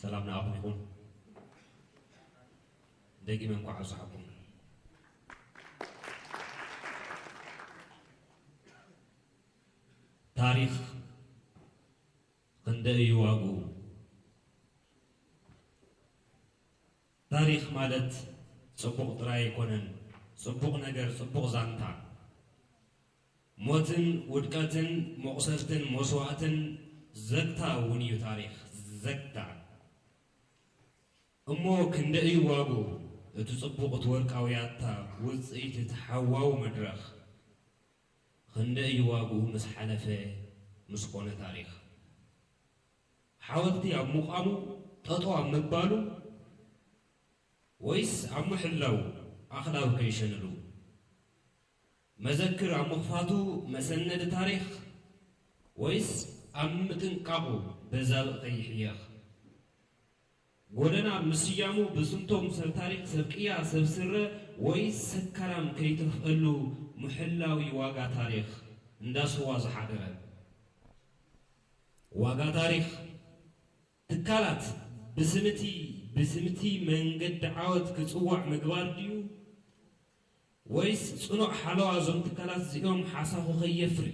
ሰላም ንኣኹም ይኹን። ደጊመ እንኳዕ ኣብጽሓኩም። ታሪኽ ክንደይ እዩ ዋግኡ? ታሪኽ ማለት ጽቡቕ ጥራይ ኣይኮነን። ጽቡቕ ነገር፣ ጽቡቕ ዛንታ። ሞትን ውድቀትን መቑሰልትን መስዋእትን ዘግታ እውን እዩ ታሪኽ። ዘግታ። እሞ ክንደይ እዩ ዋግኡ? እቲ ጽቡቕ፣ እቲ ወርቃዊ ያታ፣ ውጽኢት እቲ ሓዋዊ መድረኽ። ክንደይ እዩ ዋግኡ ምስ ሓለፈ፣ ምስ ኮነ ታሪኽ? ሓወልቲ ኣብ ምቋሙ፣ ጠጠው ኣብ ምባሉ፣ ወይስ ኣብ ምሕላው ኣኽላብ ከይሸነሉ? መዘክር ኣብ ምኽፋቱ፣ መሰነዲ ታሪኽ፣ ወይስ ኣብ ምጥንቃቑ በዛብእ ከይሕየኽ? ጎደና ኣብ ምስያሙ ብስንቶም ሰብ ታሪኽ፣ ሰብ ቅያ፣ ሰብ ስረ፣ ወይስ ሰካራም ከይተፍአሉ ምሕላዊ ዋጋ ታሪኽ እንዳ ስዋ ዝሓደረ? ዋጋ ታሪኽ ትካላት ብስምቲ፣ ብስምቲ መንገዲ ዓወት ክጽዋዕ ምግባር ድዩ? ወይስ ጽኑዕ ሓለዋ እዞም ትካላት እዚኦም ሓሳኹ ከየፍሪ?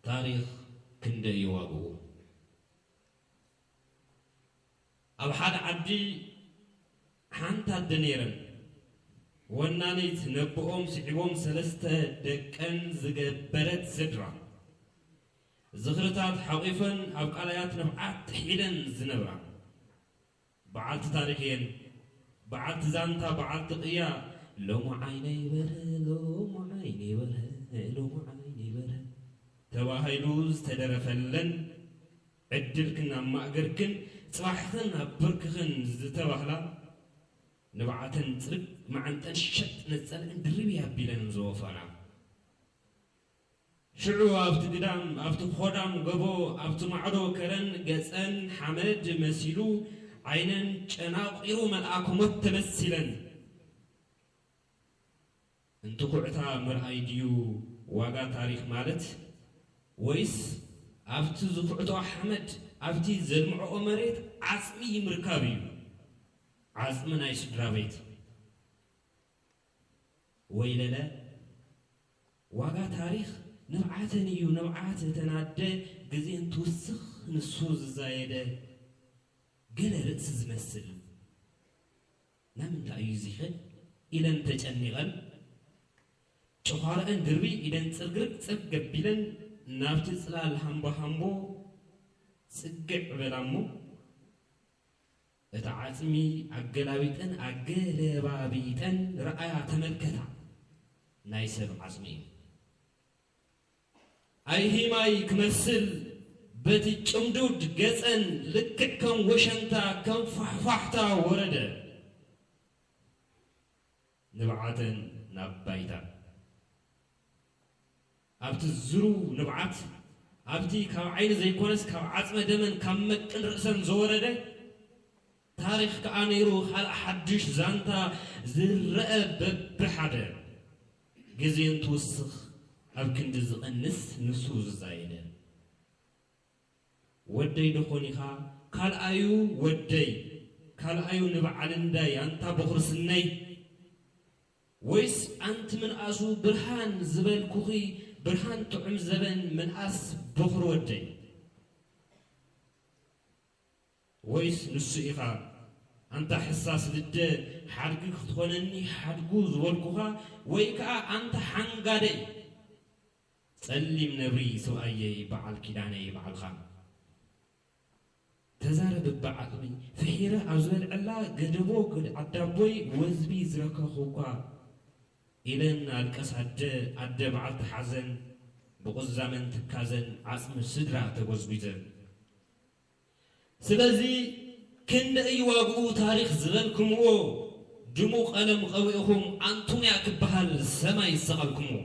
ታሪኽ ክንደይ እዩ ዋግኡ? ኣብ ሓደ ዓዲ ሓንቲ ኣደ ነይረን። ወናኒት ነቦኦም ስዒቦም ሰለስተ ደቀን ዝገበረት ስድራ። ዝኽርታት ሓቒፈን ኣብ ቃላያት ንብዓት ጥሒለን ዝነብራ። በዓልቲ ታሪኽ እየን። በዓልቲ ዛንታ፣ በዓልቲ ቅያ። ሎሚ ዓይነይ በርሀ፣ ሎሚ ዓይነይ በርሀ፣ ሎሚ ዓይነይ በርሀ ተባሂሉ ዝተደረፈለን፣ ዕድልክን ኣማእገርክን ጽባሕኽን ኣብ ብርክኽን ዝተባህላ፣ ንብዓተን ጽርግ መዓንጠን ሸጥ ነጸለአን ድርብይ ኣቢለን ዝወፈራ። ሽዑ ኣብቲ ግዳም፣ ኣብቲ ኾዳም ጎቦ፣ ኣብቲ ማዕዶ ከረን ገጸን ሓመድ መሲሉ፣ ዓይነን ጨናቒሩ መልኣከ ሞት ተመሲለን። እንትኹዕታ ምርኣይ ድዩ ዋጋ ታሪኽ ማለት? ወይስ ኣብቲ ዝኹዕትኦ ሓመድ፣ ኣብቲ ዘልምዕኦ መሬት ዓጽሚ ምርካብ እዩ? ዓጽሚ ናይ ስድራ ቤት። ወይለለ፣ ዋጋ ታሪኽ ንብዓተን እዩ፣ ንብዓት እተን ኣደ ግዜ እንትውስኽ ንሱ ዝዛየደ፣ ገለ ርእሲ ዝመስል። ናምንታይ እዩ እዚኸ? ኢለን ተጨኒቐን፣ ጭዃረአን ድርብይ ኢለን ጽርግርግ ጽርግ ገቢለን ናብቲ ጽላል ሃምቦ ሃምቦ ጽግዕ በላ እሞ፣ እታ ዓጽሚ ኣገላቢጠን ኣገለባቢጠን ረኣያ ተመልከታ። ናይ ሰብ ዓጽሚ እዩ። ኣይሂማይ ክመስል በቲ ጭምዱድ ገጸን ልክዕ ከም ወሸንታ ከም ፋሕፋሕታ ወረደ። ንብዓተን ናብ ባይታ። ኣብቲ ዝሩው ንብዓት፣ ኣብቲ ካብ ዓይኒ ዘይኮነስ ካብ ዓጽመ ደመን ካብ መቅን ርእሰን ዝወረደ ታሪኽ ከኣ ነይሩ፣ ካልእ ሓድሽ ዛንታ ዝረአ በብሓደ። ግዜ እንትውስኽ ኣብ ክንዲ ዝቐንስ ንሱ ዝዛየደ። ወደይ ዶ ኾን ኢኻ ካልኣዩ ወደይ፣ ካልኣዩ ንበዓል እንዳይ ኣንታ በኹሪ ስነይ? ወይስ ኣንቲ ምንኣሱ ብርሃን ዝበልኩኺ ብርሃን ጥዑም ዘበን ምንኣስ በኹሪ ወደይ? ወይስ ንሱ ኢኻ ኣንታ ሕሳስ ልደ ሓድጊ ክትኾነኒ ሓድጉ ዝበልኩኻ? ወይ ከኣ ኣንታ ሓንጋደይ ጸሊም ነብሪ ሰብኣየይ በዓል ኪዳነይ በዓልኻ? ተዛረብ እባ ዓቕሚ ፍሒረ ኣብ ዝበልዐላ ገደቦ ዓዳቦይ ወዝቢ ዝረከኹ እኳ ኢለን ኣልቀስ ኣደ ኣደ በዓልቲ ሓዘን ብቑዛመን ትካዘን ዓጽሚ ስድራ ተጎዝጒዘን። ስለዚ ክንደይ ዋግኡ ታሪኽ ዝበልክምዎ ድሙ ቀለም ቀቢእኹም ኣንቱምያ ክበሃል ሰማይ ዝሰቐልክምዎ።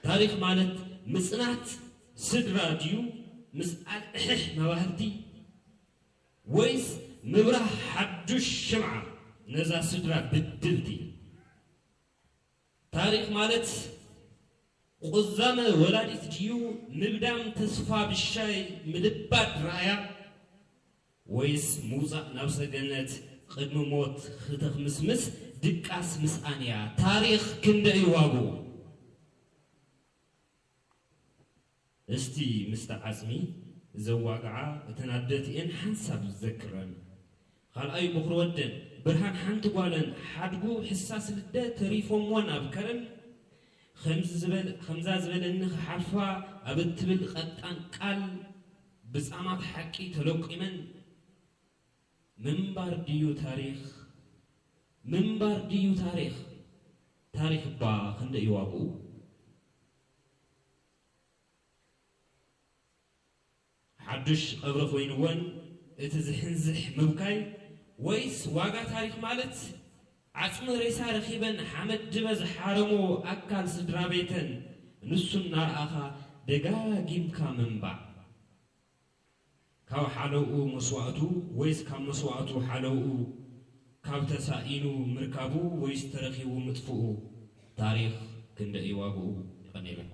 ታሪኽ ማለት ምጽናት ስድራ ድዩ ምስ ኣልዕሕሕ መባህልቲ ወይስ ምብራህ ሓዱሽ ሽምዓ ነዛ ስድራ ብድልቲ? ታሪኽ ማለት ቁዛመ ወላዲት ድዩ ምብዳም ተስፋ ብሻይ ምልባድ ረኣያ ወይስ ምውጻእ ናብ ሰገነት ቅድሚ ሞት ክተኽምስምስ ድቃስ ምስኣን እያ? ታሪኽ ክንደይ እዩ ዋግኡ? እስቲ ምስቲ ዓጽሚ ዘዋግዓ እተን ኣደትኤን ሓንሳብ ዘክረን። ካልኣይ ቦኽሪ ወደን ብርሃን ሓንቲ ጓለን ሓድጉ ሕሳስ ልደ ተሪፎምወን ኣብ ከረን። ከምዚ ዝበል-፣ ከምዛ ዝበለኒ ክሓልፋ ኣብ እትብል ቀጣን ቃል ብጻማት ሓቂ ተለቂመን። ምንባር ድዩ ታሪኽ? ምንባር ድዩ ታሪኽ? ታሪኽ እባ ክንደይ እዩ ዋግኡ? ሓዱሽ ቀብሪ ኮይንወን እቲ ዝሕንዝሕ ምብካይ? ወይስ ዋጋ ታሪኽ ማለት ዓጽሚ ሬሳ ረኺበን ሓመድ ድበ ዝሓረሞ ኣካል ስድራ ቤተን ንሱ እናረኣኻ ደጋጊምካ ምንባዕ? ካብ ሓለውኡ መስዋእቱ ወይስ ካብ መስዋእቱ ሓለውኡ? ካብ ተሳኢኑ ምርካቡ ወይስ ተረኺቡ ምጥፍኡ? ታሪኽ ክንደይ እዩ ዋግኡ? ይቐንየለይ።